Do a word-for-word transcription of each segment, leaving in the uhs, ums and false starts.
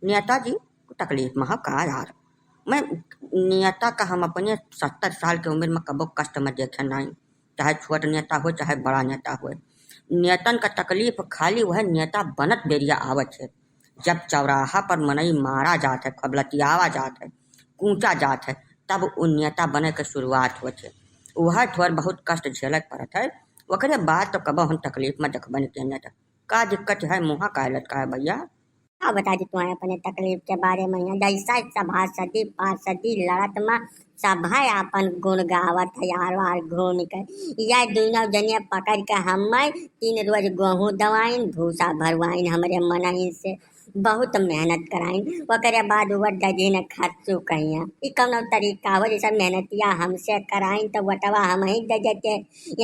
नेताजी, तकलीफ में हो का यार? मैं नेता का हम अपने सत्तर साल के उम्र में कबो कष्ट में देखे नहीं, चाहे छोट नेता हो, चाहे बड़ा नेता हो। नेतन का तकलीफ खाली वह नेता बनत बेरिया आवत है, जब चौराहा पर मनई मारा जात है, खबलतियावा जात है, कूचा जात है, तब उ नेता बने के शुरुआत होत है। वह थोड़ बहुत कष्ट झेले के पड़त है, ओकरे बाद तो कबो हम तकलीफ में देखबे नहीं किए नेता। का दिक्कत है, मुँहा काहे लटका है भैया? का बता दी तुम्हें अपने तकलीफ के बारे में? यहाँ जैसा सभा सदी पार्षदी लड़त में सभा अपन गुण गावत है यार वार घूम के। यह दोनों जने पकड़ के हमें तीन रोज गेहूं दवाइन, भूसा भरवाइन हमरे मनइन से, बहुत मेहनत कराइन। ओकरे बाद वो दे दीन खर्चू कहिया। ई कौनो तरीका हो, जैसे मेहनतिया हमसे कराइन तो वटवा हम ही दे देते।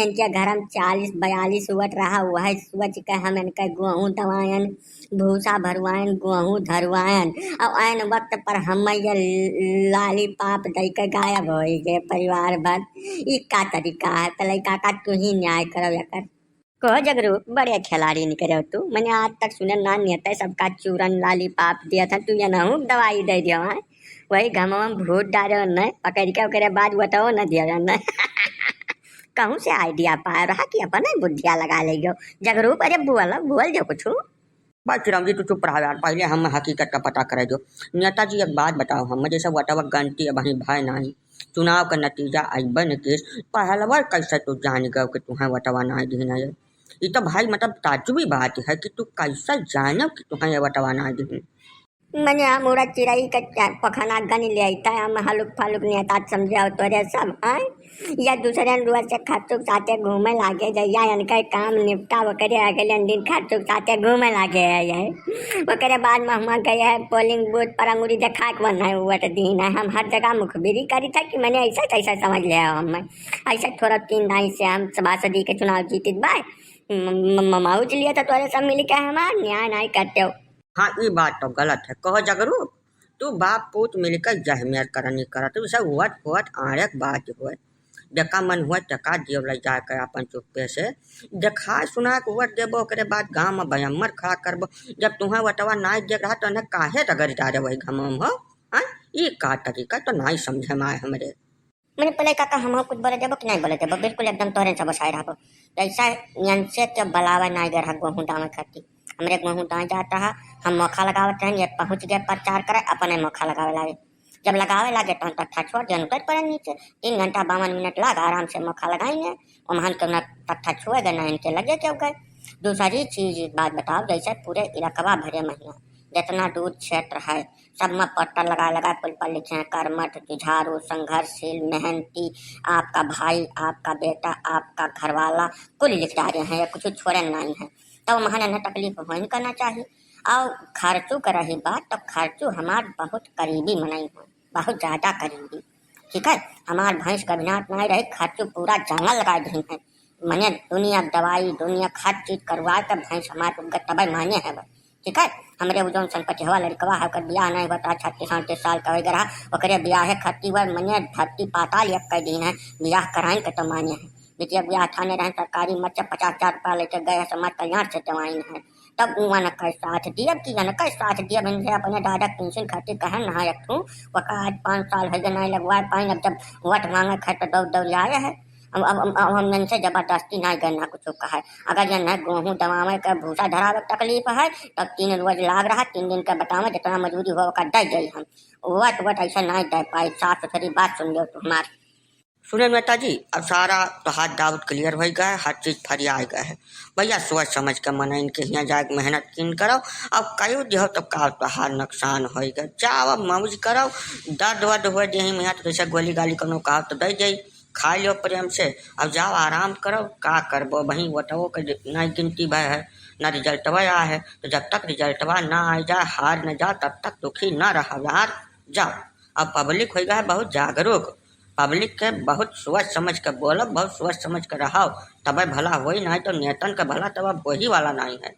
इनके घर में चालीस बयालीस वट रहा, वह सोच के हम इनके गेहूं दवाइन, भूसा भरवाइन, गेहूं धरवाइन, और ऐन वक्त पर हम ये लालीपॉप दे के गायब हो गए परिवार भर। ई का तरीका है? पहले काका तू ही न्याय करो एकर। कहो जगरू, बड़े खिलाड़ी निकले हो तू। मैंने आज तक सुने ना नेता सबका चूरन लालीपॉप दिया था, तू ये नहू दवाई दे दियो है। वही घमवा में भूत डारे न पकड़ के, ओकरे बाद वटवो न दिया न। कहूँ से आइडिया पाए रहा कि अपन ही बुद्धिया लगा ले गयो। जगरूप, अरे बोल, बोल जो कुछ। बस चिरौंजी, तू चुप रहा यार, पहले हम हकीकत का पता करे जो। नेताजी, एक बात बताओ, हम जैसे वटवा गनती अब ही भय नाही, चुनाव का नतीजा अइबे न किस, पहलवा कैसे तू जान गयो कि तुहें वटवा नाही दीन है? ई तो भाई, मतलब, ताज्जुबी बात है कि तू कैसे जानो कि तुहें ये वटवा नाही दीन। मने हम उड़ा चिरई के चा-, पखना गन ले आई, त हम हलुक फलुक नेता समझे हो तोरे सब, आय? या दूसरे रोज से खर्चुक साथे घूमे लागे, जइया इनका काम निपटा, ओकरे अगले दिन खर्चुक साथे घूमे लागे है ये। ओकरे बाद में हुआ गए है polling booth पर अंगुरी देखा के वन है वोट दीन है। हम हर जगह मुखबिरी करी था कि मने ऐसा कैसा समझ ले हो हम। ऐसा थोड़ा तीन दाई से हम सभासदी के चुनाव जीतित बा, म-, म-, म-, मौज लिए तो तोरे सब मिल के हमार न्याय नहीं करते हो। हाँ, ई बात तो गलत है। कहो जगरू, तू बाप पूत मिलकर जहमियत करनी करत, तू सब वट वट आड़े के बात हुए। जेका मन हुए तेका दियो ले जाके अपन चुप्पे से। देखा सुना के वट देबो, ओकरे बाद गाँव में बयम्मर खड़ा करबो। जब तुहें वटवा नाई देख रहा तो उन्हें काहे रगड़ जा रहे वही घमवा में हो? हाँ, ई का तरीका तो नाई समझे में आए हमरे। मने पहले काका, हम कुछ बोले देबो कि नहीं बोले देबो? बिल्कुल एकदम तोहरे से बसाए रहबो। जैसा यन से के बलावे नहीं गए रहा गेहूं दावे खातिर। हमरे गेहूं दावे जात रहा, हम मोखा लगावत रहन, ये पहुंच गए प्रचार करे, अपने मोखा लगावे लागे। जब लगावे लागे तो हम तट्ठा छोड़ दिया, उतर पड़े नीचे। तीन घंटा बावन मिनट लाग आराम से मोखा लगाई ने, ओमहन के ना तट्ठा छुए गए, ना इनके लगे क्यों गए। दूसरी चीज, एक बात बताओ, जैसे पूरे इलाकवा भरे महीना, जितना दूर क्षेत्र है, सब में पोस्टर लगा लगा कुल पर लिखे हैं, कर्मठ, जुझारू, संघर्षशील, मेहनती, आपका भाई, आपका बेटा, आपका घरवाला, कुल लिख डाले हैं, या कुछ छोड़े नहीं है। तब वहाँ ना तकलीफ हो ही करना चाहिए। और खर्चू का रही बात, तो खर्चू हमार बहुत करीबी मनई हो, बहुत ज्यादा करीबी। ठीक है, हमार भैंस कभी नाट नहीं रही, खर्चू पूरा जंगल लगा दीन है। मने दुनिया दवाई, दुनिया हर चीज करवा के भैंस हमार रुक गए, तबे माने है बस। ठीक है, हमरे उ जौन संपत्ति हवा लड़कवा है, ओकर बियाह नहीं होता, छत्तीस अड़तीस साल का हो गया रहा, ओकरे बियाह है खत्ती हुआ, मने धरती पाताल एक कर दीन है, बियाह कराइन के तो माने है। बिटिया बियाह थाने रहे सरकारी मत से पचास हजार रुपया लेके गए समाज कल्याण से दवाइन है। तब उ उनकर साथ दियब कि इनकर साथ दियब, इनसे अपने दादा पेंशन खातिर कहन ना एक ठू, वका आज पाँच साल हो गए नहीं लगवा पाइन, अब जब वोट मांगे खाए तो दौड़ दौड़ आए है। अब, अब, अब, अब हम इनसे जबरदस्ती नहीं करना कुछ कहे। अगर ये न गेहूं दवावे के भूसा धरावे के तकलीफ है, तब तीन रोज लाग रहा, तीन दिन के बतावे, जितना मजूरी हो ओका दे जाई हम। वट, वट ऐसा नहीं दे पाई, साफ सुथरी बात सुन लो तू हमार। सुने नेताजी, अब सारा तोहार doubt clear हो गया है, हर चीज फरिया गया है। भैया सोच समझ के मनइन के हियाँ जाके मेहनत किन करो, अब कई दिहो तो का तोहार नुकसान हो गया। जाओ अब मौज करो, दर्द वर्द हो देही में तो जैसे गोली गाली कोनो कहा तो दे जाई, खा लो प्रेम से। अब जाओ आराम करो, का करबो वहीं वोटवो के नहीं गिनती भय है, ना रिजल्टवा आया है, तो जब तक रिजल्टवा ना आ जाए, हार न जाओ, तब तक दुखी ना रहो यार। जाओ, अब पब्लिक हो गया है बहुत जागरूक, पब्लिक के बहुत सोच समझ के बोलो, बहुत सोच समझ के रहो, तबे भला होई, नहीं तो नेतन के भला तब अब होही वाला नहीं है।